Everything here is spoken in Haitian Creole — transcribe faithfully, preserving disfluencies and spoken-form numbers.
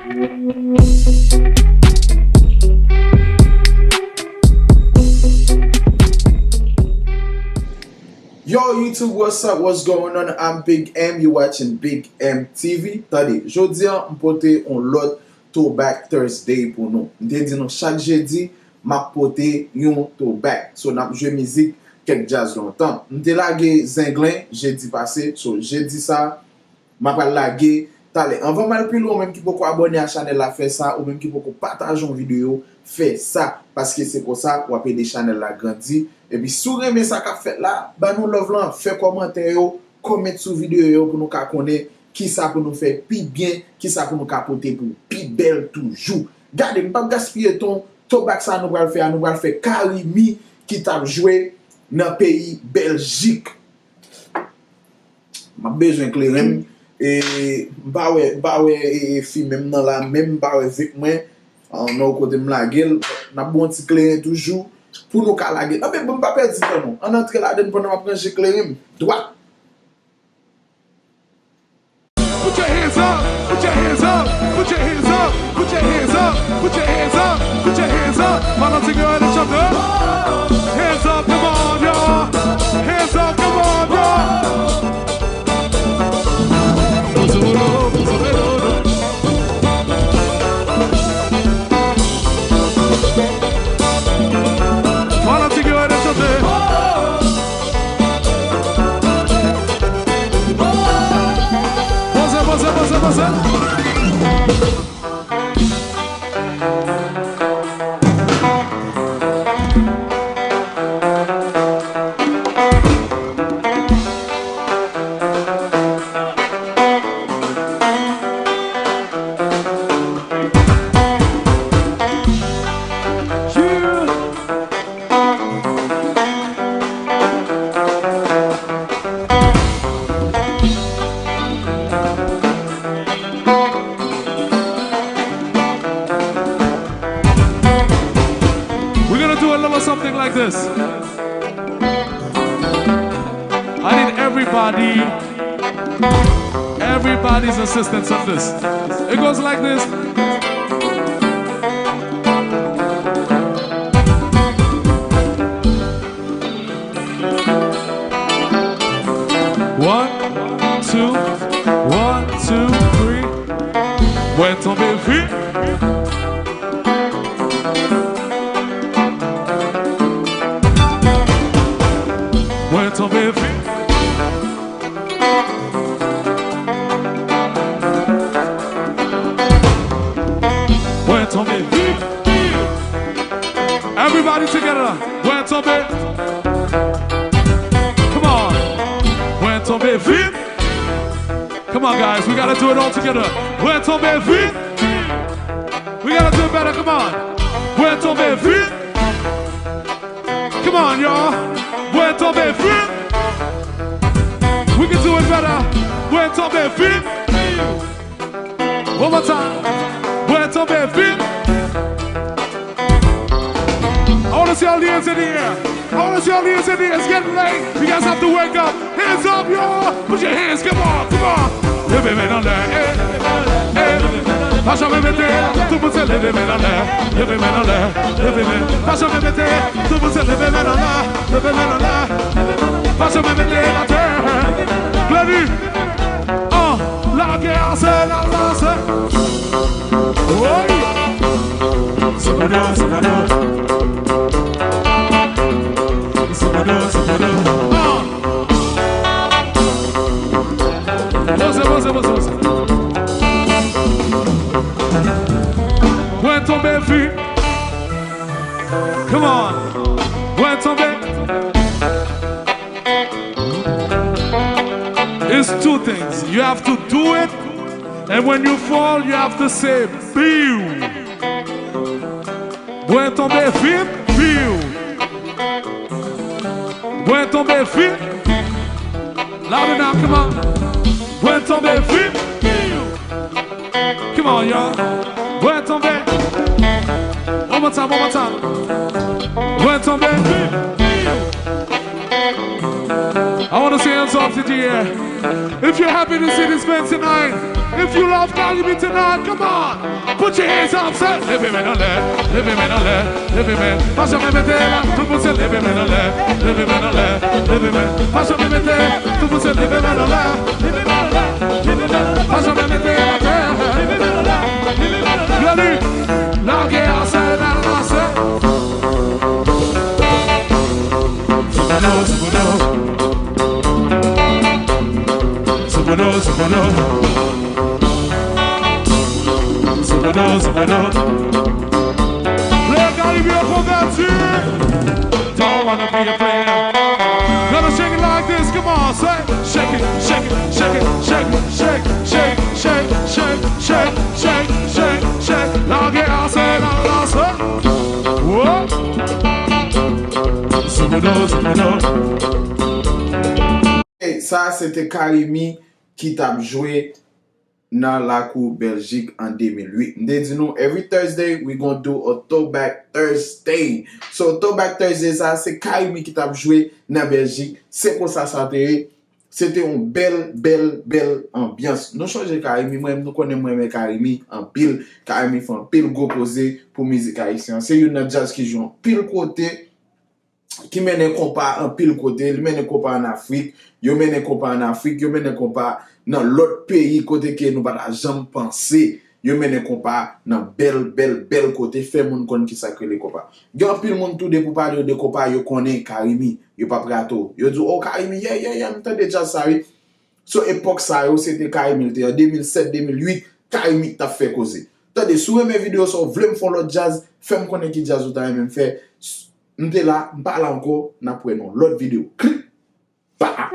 Yo, YouTube, what's up? What's going on? I'm Big M. You watching Big M T V. Tande, jodi a, m pote yon lòt Throwback Thursday pou nou. M te di nou chak jedi, m ap pote yon throwback. So, n ap jwe mizik kèk djaz lontan. M te lage Zenglen jedi pase. So, jedi sa, m ap al lage talè. Anvan m al pi lwen, ou menm ki poko abòne a chanèl la, fè sa. Ou menm ki poko pataje yon videyo, fè sa. Paske se konsa, w ap ede chanèl la grandi. Epi si w renmen sa k ap fèt la, ban nou love lan, fè kòmantè yo, comment sou videyo yo pou nou ka konnen kisa pou nou fè pi byen, kisa pou nou ka pote pou pi bèl toujou. Gade, m p ap gaspiye tan, throwback sa nou pral fè a, nou pral fè Carimi ki t ap jwe nan peyi Bèljik. M ap bezwen kleren m. E, m pa wè, m pa wè, e, e, fi menm nan la menm, m pa wè vèt mwen. Ah, nan kote m lage l. N ap bon ti kleren toujou pou nou ka lage. Nan, men bon, m pa pèdi tan non. Ann antre ladann pandan m ap ranje kleren m. Dwat. Put your hands up, put your hands up, put your hands up, put your hands up, put your hands up, put your hands up. Pandan ti kleren ap chante. Hands up, come on, y'all. Hands up, come on, y'all. Pandan ti kleren ap chante. Poze, poze, poze, poze. We're gonna do a little something like this. I need everybody, everybody's assistance on this. It goes like this. One, two, one, two, three. Mwen tonbe vit. Mwen tonbe vit. Mwen tonbe vit. Everybody together. Mwen tonbe. Come on. Mwen tonbe vit. Come on, guys, we gotta do it all together. Mwen tonbe vit. We gotta do it better, come on. Mwen tonbe vit. Come on, y'all. Mwen tonbe vit. We can do it better. Mwen tonbe vit. One more time. Mwen tonbe vit. I wanna see all the hands in the air. I wanna see all the hands in the air. It's getting late. You guys have to wake up. Hands up, y'all. Put your hands, come on, come on. Leve men anlè, eh, eh. Pa janm mete, tout moun se leve men anlè. Leve men anlè, leve men. Pa janm mete, tout moun se leve men anlè. Leve men anlè. Pa janm mete atè. Gladi. Ah, lagè a se la, la se. Woy! Soprano, soprano. Soprano, soprano. Ah! Poze, poze, poze, poze. Mwen tonbe vit. Come on. Mwen tonbe. It's two things. You have to do it, and when you fall, you have to say, "Biu." Mwen tonbe vit, biu. Mwen tonbe vit. Louder now, come on. Mwen tonbe vit, biu. Come on, y'all. Mwen tonbe. One more time, one more time. Mwen tonbe. I wanna see hands up to the air. If you're happy to see this man tonight, if you love Carimi tonight, come on. Put your hands up, say, leve men anlè, leve men anlè, leve men. Pa janm mete la, tout moun se leve men anlè, leve men anlè, leve men. Pa janm mete la, tout moun se leve men anlè, leve men anlè, leve men. Pa janm mete la atè, leve men anlè, leve men anlè. Lage a, se la, la, se. Soubono, soubono. Soubono, soubono. Soubono, soubono. Le Caribbean konvèti. Don't wanna be a player. Gotta shake it like this, come on, say, shake it, shake it, shake it, shake it, shake, shake, shake, shake, shake, shake, shake, shake. Lage a, se la, la, se. Whoa. Soubono, soubono. Hey, sa se te Carimi ki t ap jwe nan lakou Bèljik an de mil uit. M te di nou, every Thursday, we gonna do a throwback Thursday. So, throwback Thursday, sa, se Carimi ki t ap jwe nan Bèljik. Se konsa sa te ye. Se te yon bèl, bèl, bèl anbyans. Nou chonje Carimi, mwen, nou konnen mwen renmen Carimi anpil. Carimi fè anpil gwo koze pou mizik ayisyen an. Se youn nan djaz ki jwe anpil kote, ki mennen konpa anpil kote. Li mennen konpa ann Afrik, yo mennen konpa ann Afrik, yo mennen konpa nan lòt peyi kote ke nou pa ta janm panse. Yo mennen konpa nan bèl, bèl, bèl kote, fè moun konn kisa k rele konpa. Gen anpil moun tou, depi w pale yo de konpa, yo konnen Carimi, yo p ap rate w. Yo di w, "Oh, Carimi, yeah, yeah, yeah, m tande djaz sa, wi." So, epòk sa yo, se te Carimi l te ye. De mil sèt, de mil uit, Carimi t ap fè koze. Tande, si w renmen videyo sa, w vle m fè yon lòt djaz, fè m konnen ki djaz ou ta renmen m fè. M te la, m pa la ankò, n ap wè nan lòt videyo. Klik! Pa!